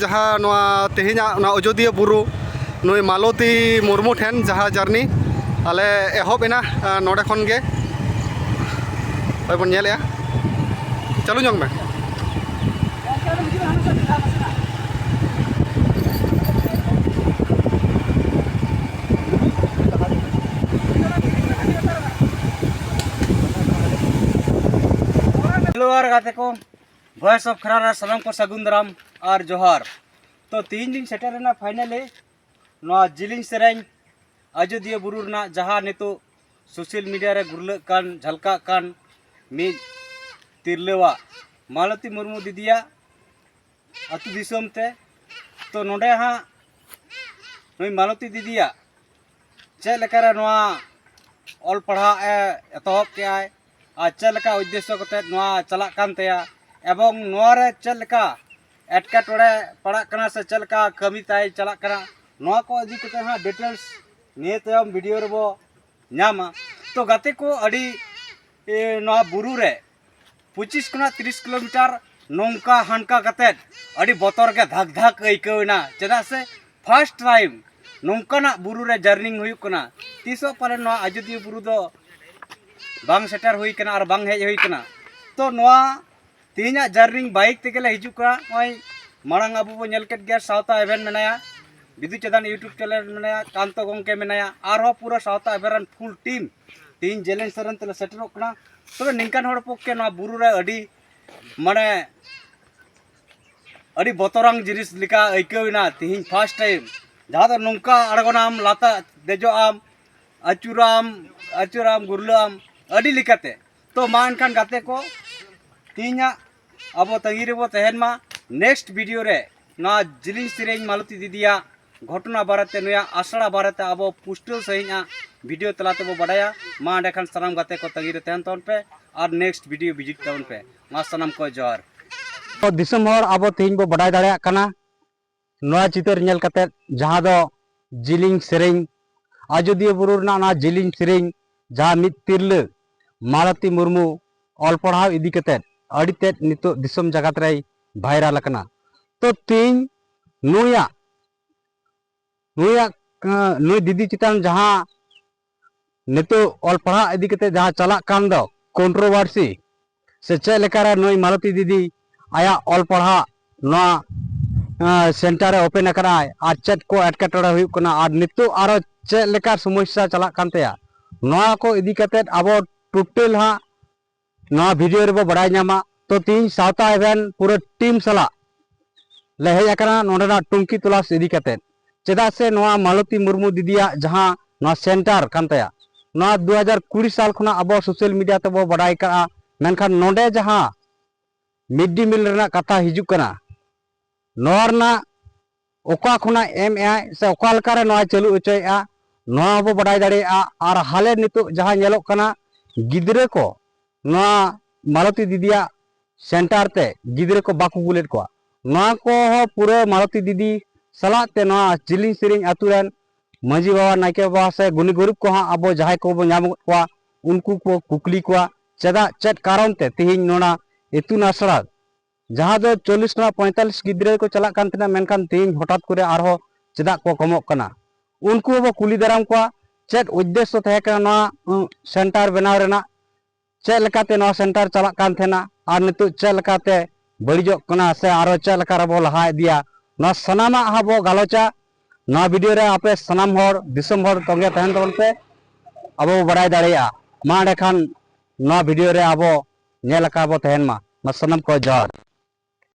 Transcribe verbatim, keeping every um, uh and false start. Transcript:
ᱡᱟᱦᱟᱸ ᱱᱚᱣᱟ ᱛᱮᱦᱮᱧᱟᱜ ᱱᱚᱣᱟ ᱟᱡᱳᱫᱤᱭᱟᱹ ᱵᱩᱨᱩ, ᱱᱩᱭ ᱢᱟᱞᱚᱛᱤ ᱢᱩᱨᱢᱩ ᱴᱷᱮᱱ ᱡᱟᱦᱟᱸ ᱡᱟᱨᱱᱤ ᱟᱞᱮ ᱮᱦᱚᱵ ᱮᱱᱟ, ᱟᱸ, ᱱᱚᱰᱮ ᱠᱷᱚᱱ ᱜᱮ᱾ ᱦᱳᱭ ᱵᱚᱱ ᱧᱮᱞᱮᱜᱼᱟ, ᱪᱟᱹᱞᱩ ᱧᱚᱜ ᱢᱮ᱾ ᱦᱮᱞᱳ ᱟᱨ ᱜᱟᱛᱮ ᱠᱚ, Voice of ᱠᱷᱮᱨᱣᱟᱞ ᱨᱮ ᱥᱟᱱᱟᱢ ᱠᱚ ᱥᱟᱹᱜᱩᱱ ᱫᱟᱨᱟᱢ ᱟᱨ ᱡᱚᱦᱟᱨ᱾ ᱛᱚ, ᱛᱮᱦᱮᱧ ᱞᱤᱧ ᱥᱮᱴᱮᱨ ᱮᱱᱟ finally ᱱᱚᱣᱟ ᱡᱤᱞᱤᱧ ᱥᱮᱨᱮᱧ ᱟᱡᱳᱫᱤᱭᱟᱹ ᱵᱩᱨᱩ ᱨᱮᱱᱟᱜ, ᱡᱟᱦᱟᱸ ᱱᱤᱛᱚᱜ social media ᱨᱮ ᱜᱩᱨᱞᱟᱹᱜ ᱠᱟᱱ, ᱡᱷᱟᱞᱠᱟᱜ ᱠᱟᱱ ᱢᱤᱫ ᱛᱤᱨᱞᱟᱹᱣᱟᱜ, ᱢᱟᱞᱚᱛᱤ ᱢᱩᱨᱢᱩ ᱫᱤᱫᱤᱭᱟᱜ ᱟᱹᱛᱩ ᱫᱤᱥᱚᱢ ᱛᱮ᱾ ᱛᱚ, ᱱᱚᱰᱮ ᱦᱟᱸᱜ ᱱᱩᱭ ᱢᱟᱞᱚᱛᱤ ᱫᱤᱫᱤᱭᱟᱜ ᱪᱮᱫ ᱞᱮᱠᱟᱨᱮ ᱱᱚᱣᱟ ᱚᱞ ᱯᱟᱲᱦᱟᱜ ᱮ ᱮᱛᱚᱦᱚᱵ ᱠᱮᱜᱼᱟᱭ ᱟᱨ ᱪᱮᱫ ᱞᱮᱠᱟ ᱩᱫᱽᱫᱮᱥᱥᱚ ᱠᱟᱛᱮ ᱱᱚᱣᱟ ᱪᱟᱞᱟᱜ ᱠᱟᱱ ᱛᱟᱭᱟ, ᱮᱵᱚᱝ ᱱᱚᱣᱟ ᱨᱮ ᱪᱮᱫ ᱞᱮᱠᱟ ᱮᱴᱠᱮᱴᱚᱬᱮ ᱯᱟᱲᱟᱜ ᱠᱟᱱᱟ ᱥᱮ ᱪᱮᱫ ᱞᱮᱠᱟ ᱠᱟᱹᱢᱤ ᱛᱟᱭ ᱪᱟᱞᱟᱜ ᱠᱟᱱᱟ, ᱱᱚᱣᱟ ᱠᱚ ᱤᱫᱤ ᱠᱟᱛᱮ ᱦᱟᱸᱜ details ᱱᱤᱭᱟᱹ ᱛᱟᱭᱚᱢ video ᱨᱮᱵᱚ ᱧᱟᱢᱟ᱾ ᱛᱚ ᱜᱟᱛᱮ ᱠᱚ, ᱟᱹᱰᱤ, ᱮ, ᱱᱚᱣᱟ ᱵᱩᱨᱩ ᱨᱮ ᱯᱚᱸᱪᱤᱥ ᱠᱷᱚᱱᱟᱜ ᱛᱤᱨᱤᱥ ᱠᱤᱞᱳᱢᱤᱴᱟᱨ ᱱᱚᱝᱠᱟ ᱦᱟᱱᱠᱟ ᱠᱟᱛᱮᱫ ᱟᱹᱰᱤ ᱵᱚᱛᱚᱨ ᱜᱮ ᱫᱷᱟᱠ ᱫᱷᱟᱠ ᱟᱹᱭᱠᱟᱹᱣ ᱮᱱᱟ, ᱪᱮᱫᱟᱜ ᱥᱮ first time ᱱᱚᱝᱠᱟᱱᱟᱜ ᱵᱩᱨᱩ ᱨᱮ journeying ᱦᱩᱭᱩᱜ ᱠᱟᱱᱟ᱾ ᱛᱤᱥᱚᱜ ᱯᱟᱞᱮ ᱱᱚᱣᱟ ᱟᱡᱳᱫᱤᱭᱟᱹ ᱵᱩᱨᱩ ᱫᱚ ᱵᱟᱝ ᱥᱮᱴᱮᱨ ᱦᱩᱭ ᱠᱟᱱᱟ ᱟᱨ ᱵᱟᱝ ᱦᱮᱡ ᱦᱩᱭ ᱠᱟᱱᱟ᱾ ᱛᱚ, ᱱᱚᱣᱟ ᱛᱮᱦᱮᱧᱟᱜ journeying bike ᱛᱮᱜᱮ ᱞᱮ ᱦᱤᱡᱩᱜ ᱠᱟᱱᱟ᱾ ᱱᱚᱜᱼᱚᱭ ᱢᱟᱲᱟᱝ ᱟᱵᱚ ᱵᱚ ᱧᱮᱞ ᱠᱮᱫ ᱜᱮᱭᱟ, ᱥᱟᱶᱛᱟ ᱮᱵᱷᱮᱱ ᱢᱮᱱᱟᱭᱟ, ᱵᱤᱫᱩ ᱪᱟᱸᱫᱟᱱ YouTube channel ᱢᱮᱱᱟᱭᱟ, ᱠᱟᱱᱛᱚ ᱜᱚᱢᱠᱮ ᱢᱮᱱᱟᱭᱟ, ᱟᱨᱦᱚᱸ ᱯᱩᱨᱟᱹ ᱥᱟᱶᱛᱟ ᱮᱵᱷᱮᱱ ᱨᱮᱱ full team ᱛᱮᱦᱮᱧ ᱡᱮᱞᱮᱧ ᱥᱮᱨᱮᱧ ᱛᱮᱞᱮ ᱥᱮᱴᱮᱨᱚᱜ ᱠᱟᱱᱟ᱾ ᱛᱚᱵᱮ ᱱᱤᱝᱠᱟᱱ ᱦᱚᱲ ᱯᱚᱠᱠᱷᱮ ᱱᱚᱣᱟ ᱵᱩᱨᱩ ᱨᱮ ᱟᱹᱰᱤ, ᱢᱟᱱᱮ, ᱟᱹᱰᱤ ᱵᱚᱛᱚᱨᱟᱱ ᱡᱤᱱᱤᱥ ᱞᱮᱠᱟ ᱟᱹᱭᱠᱟᱹᱣ ᱮᱱᱟ ᱛᱮᱦᱮᱧ first time, ᱡᱟᱦᱟᱸ ᱫᱚ ᱱᱚᱝᱠᱟ ᱟᱬᱜᱚᱱᱟᱢ, ᱞᱟᱛᱟᱨ ᱫᱮᱡᱚᱜ ᱟᱢ, ᱟᱹᱪᱩᱨᱟᱢ, ᱟᱹᱪᱩᱨᱟᱢ, ᱜᱩᱨᱞᱟᱹᱜ ᱟᱢ, ᱟᱹᱰᱤ ᱞᱮᱠᱟᱛᱮ᱾ ᱛᱚ ᱢᱟ ᱮᱱᱠᱷᱟᱱ ᱜᱟᱛᱮ ᱠᱚ, ᱛᱮᱦᱮᱧᱟᱜ ᱟᱵᱚ ᱛᱟᱺᱜᱤ ᱨᱮᱵᱚ ᱛᱟᱦᱮᱱ ᱢᱟ᱾ Next video ᱨᱮ ᱱᱚᱣᱟ ᱡᱤᱞᱤᱧ ᱥᱮᱨᱮᱧ ᱢᱟᱞᱚᱛᱤ ᱫᱤᱫᱤᱭᱟᱜ ᱜᱷᱚᱴᱚᱱᱟ ᱵᱟᱨᱮᱛᱮ, ᱱᱩᱭᱟᱜ ᱟᱥᱲᱟ ᱵᱟᱨᱮᱛᱮ ᱟᱵᱚ ᱯᱩᱥᱴᱟᱹᱣ ᱥᱟᱺᱦᱤᱡ ᱟᱜ video ᱛᱟᱞᱟ ᱛᱮᱵᱚ ᱵᱟᱰᱟᱭᱟ᱾ ᱢᱟ ᱮᱸᱰᱮᱠᱷᱟᱱ ᱥᱟᱱᱟᱢ ᱜᱟᱛᱮ ᱠᱚ ᱛᱟᱺᱜᱤ ᱨᱮ ᱛᱟᱦᱮᱱ ᱛᱟᱵᱚᱱ ᱯᱮ ᱟᱨ next video visit ᱛᱟᱵᱚᱱ ᱯᱮ᱾ ᱢᱟ ᱥᱟᱱᱟᱢ ᱠᱚ ᱡᱚᱦᱟᱨ᱾ ᱛᱚ ᱫᱤᱥᱚᱢ ᱦᱚᱲ, ᱟᱵᱚ ᱛᱮᱦᱮᱧ ᱵᱚ ᱵᱟᱰᱟᱭ ᱫᱟᱲᱮᱭᱟᱜ ᱠᱟᱱᱟ ᱱᱚᱣᱟ ᱪᱤᱛᱟᱹᱨ ᱧᱮᱞ ᱠᱟᱛᱮᱫ, ᱡᱟᱦᱟᱸ ᱫᱚ ᱡᱤᱞᱤᱧ ᱥᱮᱨᱮᱧ ᱟᱡᱳᱫᱤᱭᱟᱹ ᱵᱩᱨᱩ ᱨᱮᱱᱟᱜ ᱚᱱᱟ ᱡᱤᱞᱤᱧ ᱥᱮᱨᱮᱧ, ᱡᱟᱦᱟᱸ ᱢᱤᱫ ᱛᱤᱨᱞᱟᱹ ᱢᱟᱞᱚᱛᱤ ᱢᱩᱨᱢᱩ ᱚᱞ ᱯᱟᱲᱦᱟᱣ ᱤᱫᱤ ᱠᱟᱛᱮᱫ ᱟᱹᱰᱤ ᱛᱮᱫ ᱱᱤᱛᱚᱜ ᱫᱤᱥᱚᱢ ᱡᱟᱠᱟᱛ ᱨᱮᱭ viral ᱟᱠᱟᱱᱟ᱾ ᱛᱚ ᱛᱮᱦᱮᱧ ᱱᱩᱭᱟᱜ ᱱᱩᱭᱟᱜ ᱱᱩᱭ ᱫᱤᱫᱤ ᱪᱮᱛᱟᱱ ᱡᱟᱦᱟᱸ ᱱᱤᱛᱚᱜ ᱚᱞ ᱯᱟᱲᱦᱟᱜ ᱤᱫᱤ ᱠᱟᱛᱮ ᱡᱟᱦᱟᱸ ᱪᱟᱞᱟᱜ ᱠᱟᱱ ᱫᱚ ᱠᱚᱱᱴᱨᱳᱵᱷᱟᱨᱥᱤ, ᱥᱮ ᱪᱮᱫ ᱞᱮᱠᱟᱨᱮ ᱱᱩᱭ ᱢᱟᱞᱚᱛᱤ ᱫᱤᱫᱤ ᱟᱭᱟᱜ ᱚᱞ ᱯᱟᱲᱦᱟᱜ ᱱᱚᱣᱟ ᱥᱮᱱᱴᱟᱨ ᱮ ᱳᱯᱮᱱ ᱟᱠᱟᱫᱟᱭ ᱟᱨ ᱪᱮᱫ ᱠᱚ ᱮᱴᱠᱮᱴᱚᱬᱮ ᱦᱩᱭᱩᱜ ᱠᱟᱱᱟ ᱟᱨ ᱱᱤᱛᱚᱜ ᱟᱨᱚ ᱪᱮᱫ ᱞᱮᱠᱟ ᱥᱚᱢᱚᱥᱥᱟ ᱪᱟᱞᱟᱜ ᱠᱟᱱ ᱛᱟᱭᱟ, ᱱᱚᱣᱟ ᱠᱚ ᱤᱫᱤ ᱠᱟᱛᱮ ᱟᱵᱚ ᱴᱳᱴᱟᱞ ᱦᱟᱸᱜ ᱱᱚᱣᱟ ᱵᱷᱤᱰᱤᱭᱳ ᱨᱮᱵᱚ ᱵᱟᱲᱟᱭ ᱧᱟᱢᱟ᱾ ᱛᱚ ᱛᱤᱦᱤᱧ ᱥᱟᱶᱛᱟ ᱮᱵᱷᱮᱱ ᱯᱩᱨᱟᱹ ᱴᱤᱢ ᱥᱟᱞᱟᱜ ᱞᱮ ᱦᱮᱡ ᱟᱠᱟᱱᱟ ᱱᱚᱰᱮᱱᱟᱜ ᱴᱩᱝᱠᱤ ᱛᱚᱞᱟᱥ ᱤᱫᱤ ᱠᱟᱛᱮ᱾ ᱪᱮᱫᱟᱜ ᱥᱮ ᱱᱚᱣᱟ ᱢᱟᱞᱚᱛᱤ ᱢᱩᱨᱢᱩ ᱫᱤᱫᱤᱭᱟᱜ ᱡᱟᱦᱟᱸ ᱱᱚᱣᱟ ᱥᱮᱱᱴᱟᱨ ᱠᱟᱱ ᱛᱟᱭᱟ, ᱱᱚᱣᱟ ᱫᱩ ᱦᱟᱡᱟᱨ ᱠᱩᱲᱤ ᱥᱟᱞ ᱠᱷᱚᱱᱟᱜ ᱟᱵᱚ ᱥᱳᱥᱟᱞ ᱢᱤᱰᱤᱭᱟ ᱛᱮᱵᱚ ᱵᱟᱰᱟᱭ ᱠᱟᱜᱼᱟ, ᱢᱮᱱᱠᱷᱟᱱ ᱱᱚᱰᱮ ᱡᱟᱦᱟᱸ ᱢᱤᱰ ᱰᱮ ᱢᱤᱞ ᱨᱮᱱᱟᱜ ᱠᱟᱛᱷᱟ ᱦᱤᱡᱩᱜ ᱠᱟᱱᱟ, ᱱᱚᱣᱟ ᱨᱮᱱᱟᱜ ᱚᱠᱟ ᱠᱷᱚᱱᱟᱜ ᱮᱢ ᱮᱜᱼᱟᱭ ᱥᱮ ᱚᱠᱟ ᱞᱮᱠᱟᱨᱮ ᱱᱚᱣᱟ ᱪᱟᱹᱞᱩ ᱦᱚᱪᱚᱭᱮᱜᱼᱟ, ᱱᱚᱣᱟ ᱦᱚᱸᱵᱚ ᱵᱟᱰᱟᱭ ᱫᱟᱲᱮᱭᱟᱜᱼᱟ᱾ ᱟᱨ ᱦᱟᱞᱮ ᱱᱤᱛᱚᱜ ᱡᱟᱦᱟᱸ ᱧᱮᱞᱚᱜ ᱠᱟᱱᱟ, ᱜᱤᱫᱽᱨᱟᱹ ᱠᱚ ᱱᱚᱣᱟ ᱢᱟᱞᱚᱛᱤ ᱫᱤᱫᱤᱭᱟᱜ ᱥᱮᱱᱴᱟᱨ ᱛᱮ ᱜᱤᱫᱽᱨᱟᱹ ᱠᱚ ᱵᱟᱠᱚ ᱠᱩᱞᱮᱫ ᱠᱚᱣᱟ, ᱱᱚᱣᱟ ᱠᱚᱦᱚᱸ ᱯᱩᱨᱟᱹ ᱢᱟᱞᱚᱛᱤ ᱫᱤᱫᱤ ᱥᱟᱞᱟᱜ ᱛᱮ ᱱᱚᱣᱟ ᱡᱤᱞᱤᱧ ᱥᱮᱨᱮᱧ ᱟᱛᱳ ᱨᱮᱱ ᱢᱟᱹᱡᱷᱤ ᱵᱟᱵᱟ, ᱱᱟᱭᱠᱮ ᱵᱟᱵᱟ ᱥᱮ ᱜᱩᱱᱤ ᱜᱩᱨᱤᱵ ᱠᱚᱦᱚᱸ ᱟᱵᱚ ᱡᱟᱦᱟᱸᱭ ᱠᱚᱵᱚ ᱧᱟᱢ ᱠᱚᱣᱟ, ᱩᱱᱠᱩ ᱠᱚ ᱠᱩᱠᱞᱤ ᱠᱚᱣᱟ, ᱪᱮᱫᱟᱜ, ᱪᱮᱫ ᱠᱟᱨᱚᱱ ᱛᱮ ᱛᱮᱦᱮᱧ ᱱᱚᱣᱟ ᱤᱛᱩᱱ ᱟᱥᱲᱟ ᱡᱟᱦᱟᱸ ᱫᱚ ᱪᱚᱞᱞᱤᱥ ᱠᱷᱚᱱᱟᱜ ᱯᱚᱸᱭᱛᱟᱞᱞᱤᱥ ᱜᱤᱫᱽᱨᱟᱹ ᱠᱚ ᱪᱟᱞᱟᱜ ᱠᱟᱱ ᱛᱟᱦᱮᱱᱟ, ᱢᱮᱱᱠᱷᱟᱱ ᱛᱮᱦᱮᱧ ᱦᱚᱴᱟᱛ ᱠᱚᱨᱮ ᱟᱨᱦᱚᱸ ᱪᱮᱫᱟᱜ ᱠᱚ ᱠᱚᱢᱚᱜ ᱠᱟᱱᱟ? ᱩᱱᱠᱩ ᱦᱚᱸᱵᱚ ᱠᱩᱞᱤ ᱫᱟᱨᱟᱢ ᱠᱚᱣᱟ, ᱪᱮᱫ ᱩᱫᱽᱫᱮᱥᱥᱚ ᱛᱟᱦᱮᱸ ᱠᱟᱱᱟ ᱱᱚᱣᱟ, ᱩᱸ, ᱥᱮᱱᱴᱟᱨ ᱵᱮᱱᱟᱣ ᱨᱮᱱᱟᱜ? ᱪᱮᱫ ᱞᱮᱠᱟᱛᱮ ᱱᱚᱣᱟ ᱥᱮᱱᱴᱟᱨ ᱪᱟᱞᱟᱜ ᱠᱟᱱ ᱛᱟᱦᱮᱱᱟ ᱟᱨ ᱱᱤᱛᱚᱜ ᱪᱮᱫ ᱞᱮᱠᱟᱛᱮ ᱵᱟᱹᱲᱤᱡᱚᱜ ᱠᱟᱱᱟ ᱥᱮ ᱟᱨᱚ ᱪᱮᱫ ᱞᱮᱠᱟ ᱨᱮᱵᱚ ᱞᱟᱦᱟ ᱤᱫᱤᱭᱟ, ᱱᱚᱣᱟ ᱥᱟᱱᱟᱢᱟᱜ ᱦᱟᱸᱜ ᱵᱚ ᱜᱟᱞᱚᱪᱟ᱾ ᱱᱚᱣᱟ ᱵᱷᱤᱰᱤᱭᱳ ᱨᱮ ᱟᱯᱮ ᱥᱟᱱᱟᱢ ᱦᱚᱲ, ᱫᱤᱥᱚᱢ ᱦᱚᱲ ᱛᱚᱸᱜᱮ ᱛᱟᱦᱮᱱ ᱛᱟᱵᱚᱱ ᱯᱮ, ᱟᱵᱚ ᱵᱚ ᱵᱟᱲᱟᱭ ᱫᱟᱲᱮᱭᱟᱜᱼᱟ᱾ ᱢᱟ ᱮᱸᱰᱮᱠᱷᱟᱱ ᱱᱚᱣᱟ ᱵᱷᱤᱰᱤᱭᱳ ᱨᱮ ᱟᱵᱚ ᱧᱮᱞ ᱟᱠᱟ ᱵᱚ ᱛᱟᱦᱮᱱ ᱢᱟ᱾ ᱢᱟ ᱥᱟᱱᱟᱢ ᱠᱚ ᱡᱚᱦᱟᱨ᱾